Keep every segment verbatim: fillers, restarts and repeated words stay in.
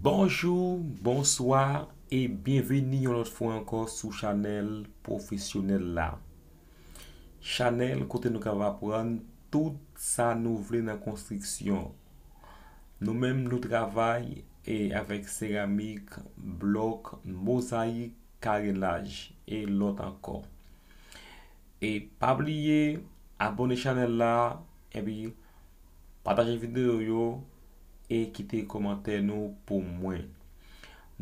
Bonjou, bonswa e byenveni yon lòt fwa ankò sou chanèl pwofesyonèl la. Chanèl kote nou kapab aprann tout sa nou vle nan konstriksyon. Nou menm nou travay e avèk seramik, blòk, mozayik, karenaj e lòt ankò. E pa bliye abòne chanèl la epi pataje videyo yo e kite kòmantè nou pou mwen.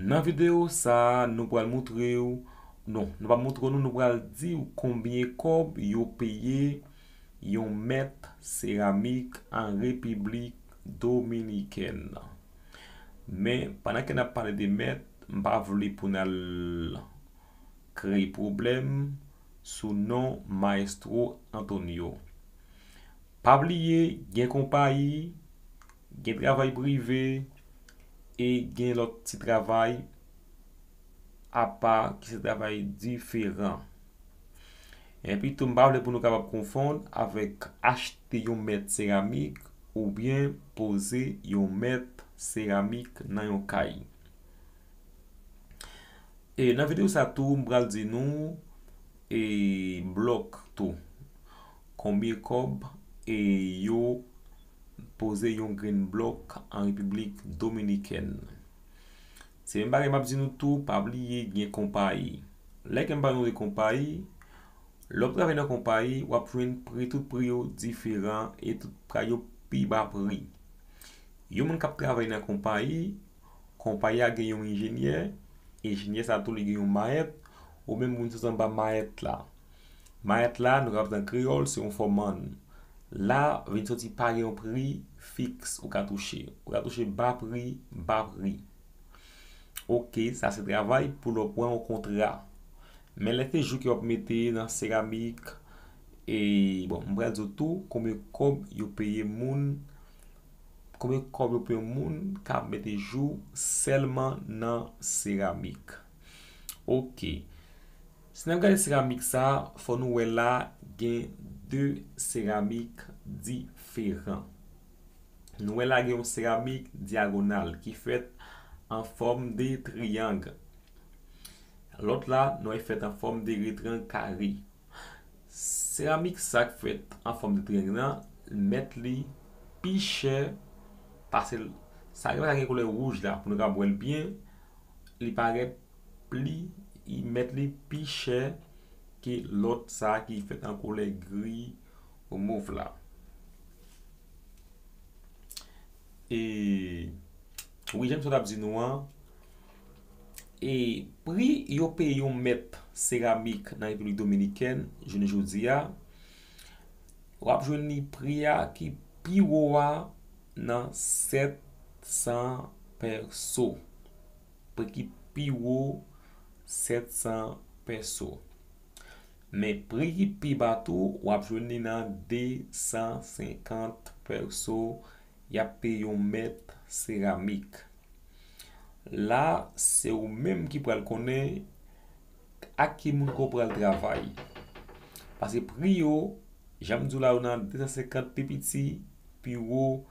Nan videyo sa a, nou pral moutre w, non, nou pa moutre nou, nou pral di w konbyen kòb yo peye yon mèt seramik an Repiblik Dominikèn. Men, pandan ke n ap pale de mèt, m pa vle pou n al kreye pwoblèm sou non Maestro Antonio. Pa bliye, gen konpayi, gen travay prive, e gen lòt ti travay apa ki se travay diferan. Epi tou, m pa vle pou nou kapab konfonn avèk achte yon mèt seramik oubyen poze yon mèt seramik nan yon kay. E nan videyo sa tou, m pral di nou e blòk tou. Konbyen kòb e yo poze yon grenn blòk an Repiblik Dominikèn. Se menm bagay m ap di nou tou, pa bliye gen konpayi. Lè ke m pale nou de konpayi, lè w ap travay nan konpayi, w ap jwenn pri, tout pri yo diferan e tout pri yo pi ba pri. Yon moun k ap travay nan konpayi, konpayi a gen yon enjenyè, enjenyè sa tou li gen yon mayèt, ou menm moun sot anba mayèt la. Mayèt la, nou kapab di an kreyòl, se yon fòmann. La, vin soti pa gen yon pri fiks ou ka touche. Ou ka touche ba pri, ba pri. Oke, sa se travay pou lè w pran yon kontra. Men lè se jou ke w ap mete nan seramik, e, bon, m pral di w tou konbyen kòb yo peye moun, konbyen kòb yo peye moun k ap mete jou sèlman nan seramik. Oke. Si n ap gade seramik sa, fò nou wè la gen de seramik diferan. Nou wè la gen yon seramik dyagonal ki fèt an fòm de triyang. Lòt la, nou wè fèt an fòm de retrang kare. Seramik sa k fèt an fòm de triyang nan, mèt li pi chè pase l. Sa gen, sa gen koulè wouj la, pou nou ka wè l byen, li parèt pli, li mèt li pi chè ke lòt sa ki fèt an koulè gri mov la. E wi, jan m sot ap di nou an, e pri yo peye yon mèt seramik nan Repiblik Dominikèn, jounen jodi a, w ap jwenn li pri a ki pi wo a nan sèt san pèso. Pri ki pi wo, sèt san pèso. Men pri ki pi ba tou, w ap jwenn li nan de san senkant pèso, y ap peye yon mèt seramik. La, se ou menm ki pral konnen ak ki moun ke w pral travay. Paske pri yo, jan m di w la, yo nan de san senkant pi piti, pi wo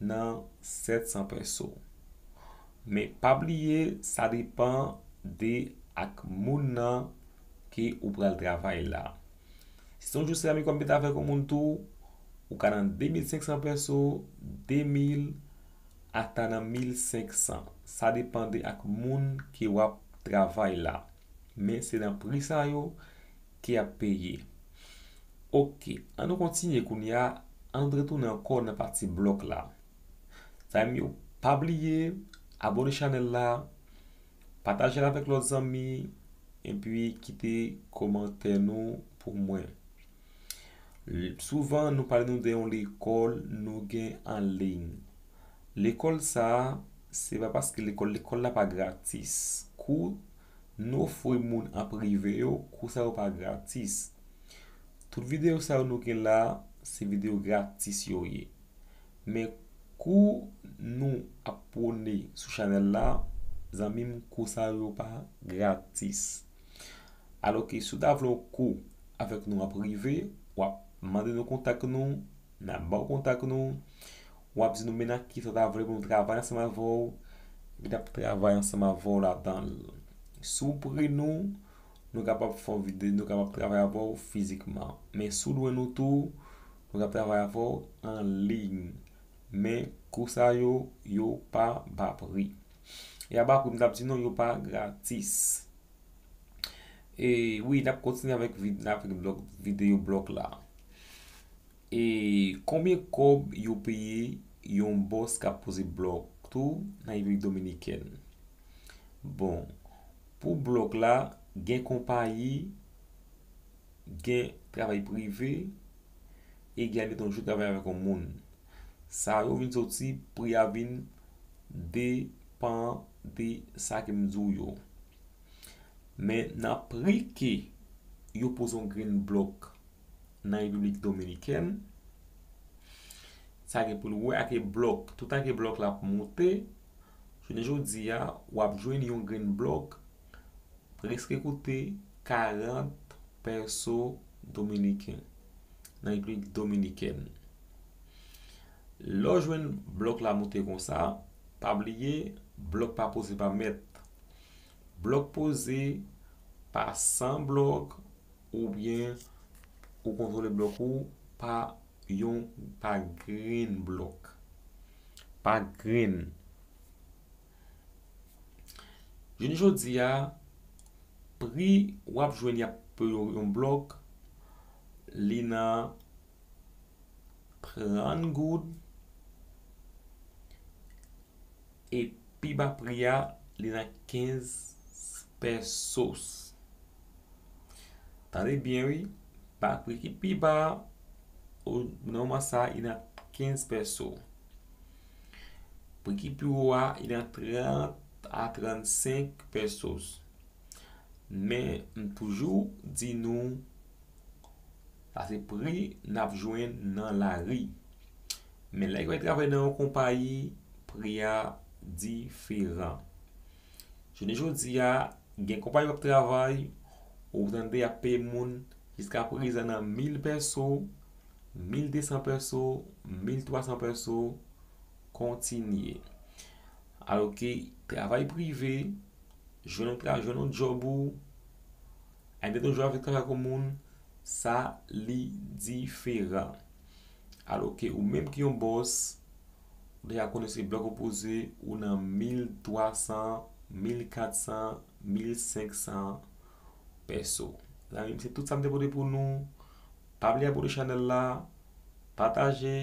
nan sèt san pèso. Men pa bliye, sa depann de ak moun nan ke ou pral travay la. Si se yon jou seramik w ap mete avèk yon moun tou, ou ka nan de mil senk san pèso, de mil, ata nan mil senk san. Sa depann de ak moun ke w ap travay la. Men se nan pri sa yo ke y ap peye. Oke, an nou kontinye kounye a, an nou retounen ankò nan pati blòk la. Zanmi m yo, pa bliye abòne chanèl la, pataje l avèk lòt zanmi, epi kite kòmantè nou pou mwen. L-, souvan, nou pale nou de yon lekòl nou gen an liy. Lekòl sa a, se pa paske lekòl, lekòl la pa gratis. Kou nou ofri moun an prive yo, kou sa yo pa gratis. Tout videyo sa yo nou gen la, se videyo gratis yo ye. Men kou nou ap pwone sou chanèl la, zanmi m, kou sa yo pa gratis. Alòke si w ta vle yon kou avèk nou an prive, w ap mande nou kontak nou, n ap ba w kontak nou, w ap di nou men nan kisa w ta vle pou nou travay ansanm avè w, Epi n ap travay ansanm avè w ladan l. Si w pre nou, nou kapab fè yon vide, nou kapab travay avè w fizikman. Men si w lwen nou tou, nou kapab travay avè w an liy. Men kou sa yo, yo pa ba pri. E a ba pri, m t ap di nou, yo pa gratis. E wi, n ap kontinye avèk vid-, avèk blòk, videyo blòk la. E konbyen kòb yo peye yon bòs k ap poze blòk tou nan Repiblik Dominikèn? Bon, pou blòk la, gen konpayi, gen travay prive, e gen, admeton, jou travay avèk yon moun. Sa yo vin soti, pri a vin depann de sa ke m di w yo. Men nan pri ke yo poze yon grenn blòk nan Repiblik Dominikèn, sa gen pou l wè ak blòk. Toutan ke blòk la ap monte, jounen jodi a, w ap jwenn yon grenn blòk prèske koute karant pèso dominiken nan Repiblik Dominikèn. Lè w jwenn blòk la monte konsa, pa bliye, blòk pa poze pa mèt. Blòk poze pa san blòk, oubyen ou kontwole blòk ou pa yon, pa grenn blòk. Pa grenn. Jounen jodi a, pri w ap jwenn y ap peye yon, yon blòk, li nan trant goud, e pi ba pri a, li nan kenz pesos. Tande byen, wi. Ba pri ki pi ba, o, nan moman sa, li nan kenz peso. Pri ki pi wo a, li nan trant a trannsenk pesos. Men, m toujou di nou, sa se pri n ap jwenn nan lari. Men lè yo al travay nan yon konpayi, pri a diferan. Jounen jodi a, gen konpayi w ap travay, ou tande y ap peye moun jiska prezan nan mil peso, mil de san peso, mil twa san peso, kontinye. Alòske travay prive, jwenn yon tra-, jwenn yon djòb ou, al met yon jou avèk travay ak yon moun, sa li diferan. Alòske ou menm ki yon bòs, ou deja konnen se blòk ou poze, ou nan mil twa san, mil kat san, mil senk san peso. Zanmi m, se tout sa m te pote pou nou. Pa bliye abone chanèl la, pataje,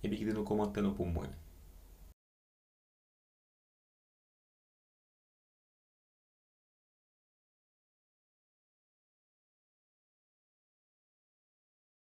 epi kite nou kòmantè nou pou mwen.